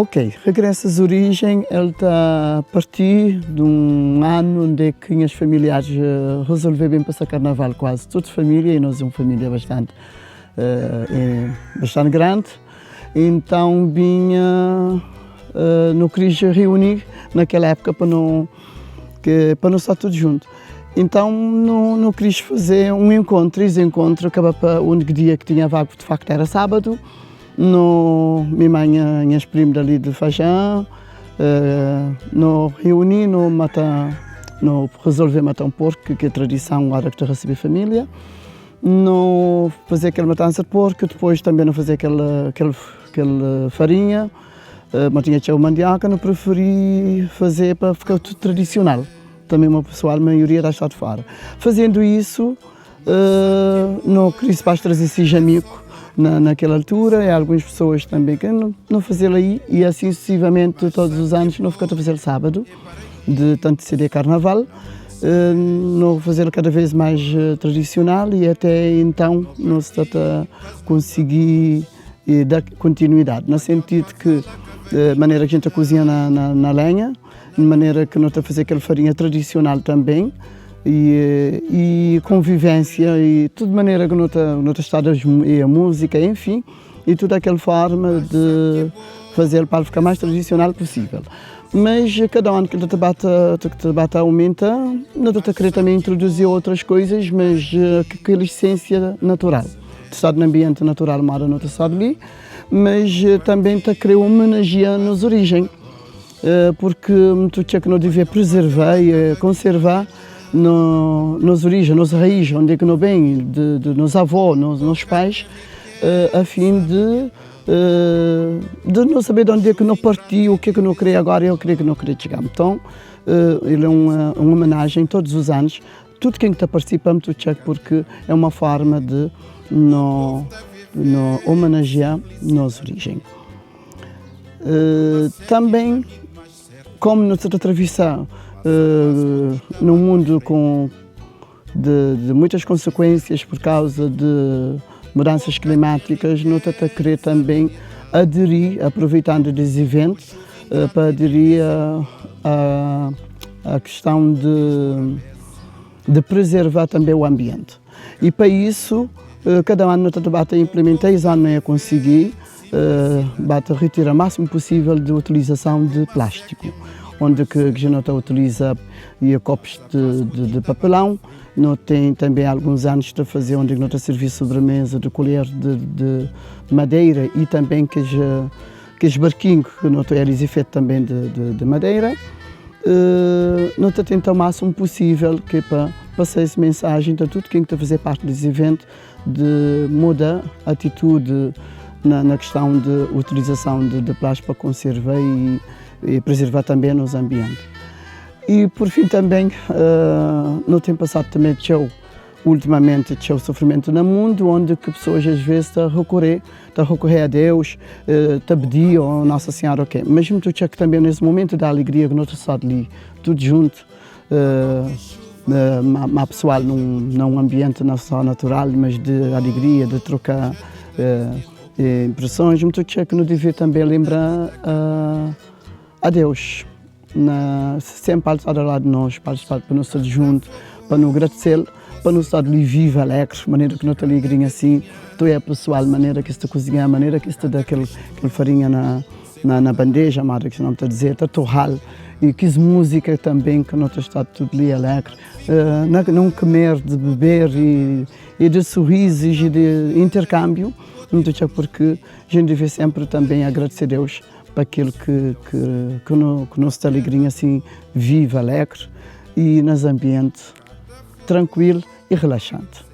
Ok, Regresso às Origens el ta parti di un anu onde ki nhas familiares resolve ben pasa karnaval kuazi tudu familia i nos é un familia bastante bastante grandi então binha nu kris reuni na kel époka pa nu pa nu sta tudu juntu então nu kris faze un enkontru es enkontru kaba pa úniku dia ki tinha vagu di faktu era sábadu. No, mi ma nha, nhas primu dali di Faxan, no reuni, no mata, no resolve mata un porku, ki é tradison ora ki ta resebe familia. No faze kel matansa di porku, dipôs tanbe no faze kel, kel, kel farinha, ma tinha txeu mandioka, no preferi faze pa fika tudu tradisional. Tanbe ma pesoal, maioria ta sta di fora. Fazendu isu. No kris pas traze sis amigu na na kel altura e alguns pessoas também ke no no fazel aí e assim sucessivamente todos os anos no fika ta fazel sábadu de ta anteceder carnaval no fazel cada vez mais tradicional e até então no sta ta consegui da continuidade na sentido ke manera ke a gente ta cozinha na na lenha. Di manera ki nu ta faze kel farinha tradisional tanben e e konvivensia e tudu manera ki nu ta nu ta sta e a múzika enfin e tudu akel forma de fazel pa el fika más tradisional pusível. Mas kada anu ki ta ba ta ta ba ta aumenta nu ta ta kre tanben introduzi otras koizas mas ku kel esensia natural, sta na anbienti natural moda nu ta sta li mas tanben ta kre omenajia nos orijen. Porque tu txê que no devia preservar e conservar no, nos origens, nos raiz, onde é que no vem, de, de nos avós, nos, nos pais, a fim de, de não saber de onde é que não partiu, o que é que não queria agora e o que é que não queria chegar. Então, ele é uma, uma homenagem todos os anos, tudo quem está participando, tu txê, porque é uma forma de no, no homenagear nossa origem. Tanbê, kómu nu sta ta atravesa nun mundu ku di muitas konsekuénsias pur kauza di mudansas klimátikas, nu ta ta krê tanbê aderi, aproveitandu des iventu, pa aderi a kistãu di prezerva tanbê o anbienti. I pa isu, kada anu nu ta ta ba ta inplimenta, es anu nu ya konsigi ba ta retira másimu pusível di utilizason di plástiku, onde ki dja nu ta utiliza kopus di papelão. Nu ten tanbe alguns anus ta faze onde ki nu ta sirvi sobremeza di kolher di madeira i tanbe kes barkinhu ki nu ta realiza e fetu tanbe di madeira. Nu ta tenta o másimu pusível ki pa pasa es mensajen ta tudu ken ki ta faze parti des iventu di muda atitudi na kistãu di utilizason di plástiku pa konserva i prezerva tanbe nos anbienti. I pur fin tanbe nu ten pasadu tanbe txeu ultimamenti txeu sufrimentu na mundu onde ki pesoas as ves ta rekorre ta rekorre a Deus ta pdi o Nosa Sinhora ok mas mi ta atxa ki tanbe nes momentu di alegria ki no ta sta li tudu juntu ma pesoal na un anbienti nao so natural mas di alegria di troka inpresons mi ta atxa ki no devia tanbe lenbra a Deus na senpri el sta di ladu di nos pa nu sta juntu pa nu agradese-l pa nu sta li vivu alegri manera ki nu ta alegrinha asin tu é pesoal manera ki es ta kuzinha manera ki es ta da kel farinha na na bandeja moda ki no ta dizer ta torral e kis música também que no ta sta tudo li alegre na num comer de beber e e de sorrisos e de intercâmbio muito tchau porque a gente deve sempre também agradecer a Deus para aquilo que que que no que nos ta alegrinha assim viva alegre e nas ambiente tranquilo e relaxante.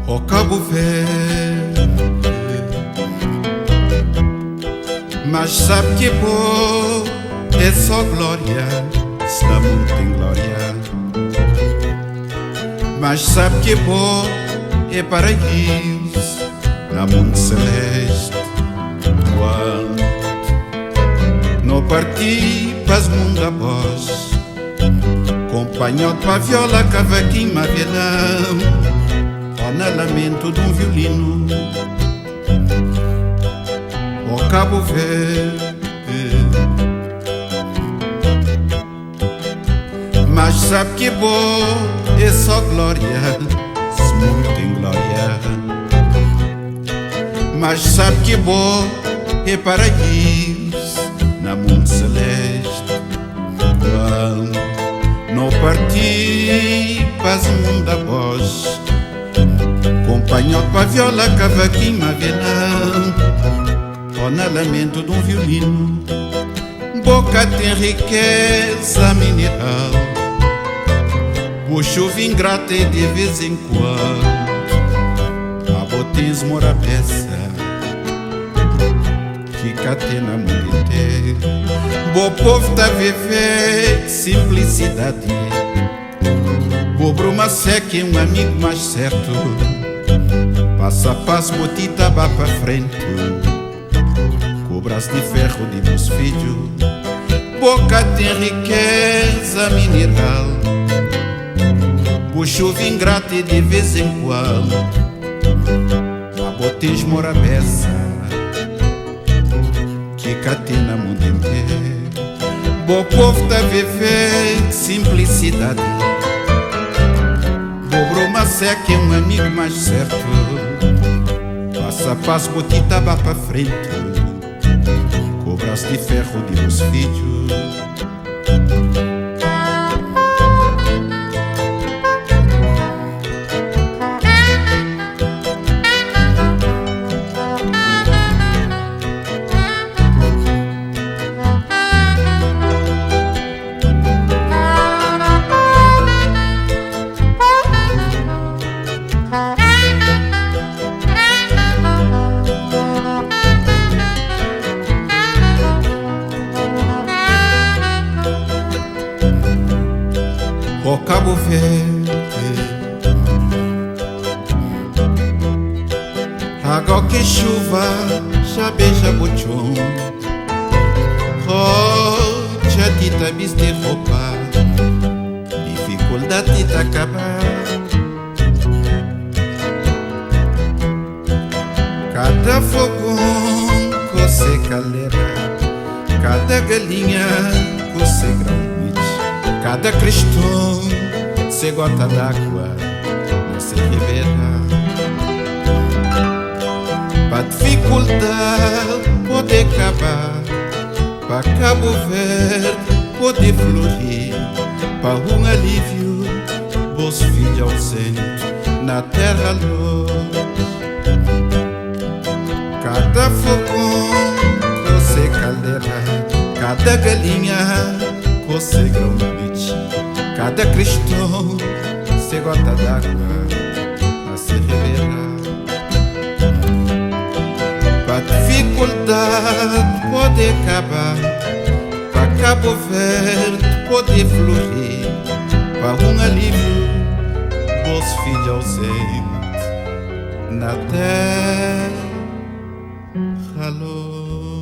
Ó Cabo Verde, mas sabe que bom é só glória, se na mundo tem glória. Mas sabe que bom é paraíso na mundo celeste. Quando no parti pas mundo após, companhão de viola, cavaquinho, violão, ou na lamento de um violino. Ó Cabo Verde, mas sabe que bom é só glória, se mundo tem glória. Mas sabe que bom é paraíso na mundo celeste. Quando não parti pas o mundo após, companhão de viola, cavaquinho, violão, ou na lamento de um violino. Boca tem riqueza mineral, chuva ingrata e de vez em quando a botens morabeza que catena mundo inteiro. Bo povo tá viver simplicidade, Bo bruma seca é um amigo mais certo, passo a passo botita vá pra frente, com o braço de ferro de meus filhos. Boca tem riqueza mineral, chuva ingrata e de vez em quando a botens morabeza que catena mundo inteiro. Bo povo tá viver simplicidade, Bo bruma seca é um amigo mais certo, passo a passo botita vá pra frente, com o braço de ferro de meus filhos. Ó Cabo Verde, água que chuva já beija bochão, oh, já tita viste roupa, dificuldade tá acabar. Kada fogon ku se kaldera, kada galinha ku se grão midju, kada kriston se gota d'água na se ribera. Pa difikuldade pode kaba, pa Cabo Verde pode florir, pa un alívio bos fidju ausente na terra longe. Kada fogon ku se kaldera, kada galinha ku se grão midju, kada kriston se gota d'água na se ribera. Pa difikuldade pode kaba, pa Cabo Verde pode florir, pa un alívio bos fidju ausente na terra longe.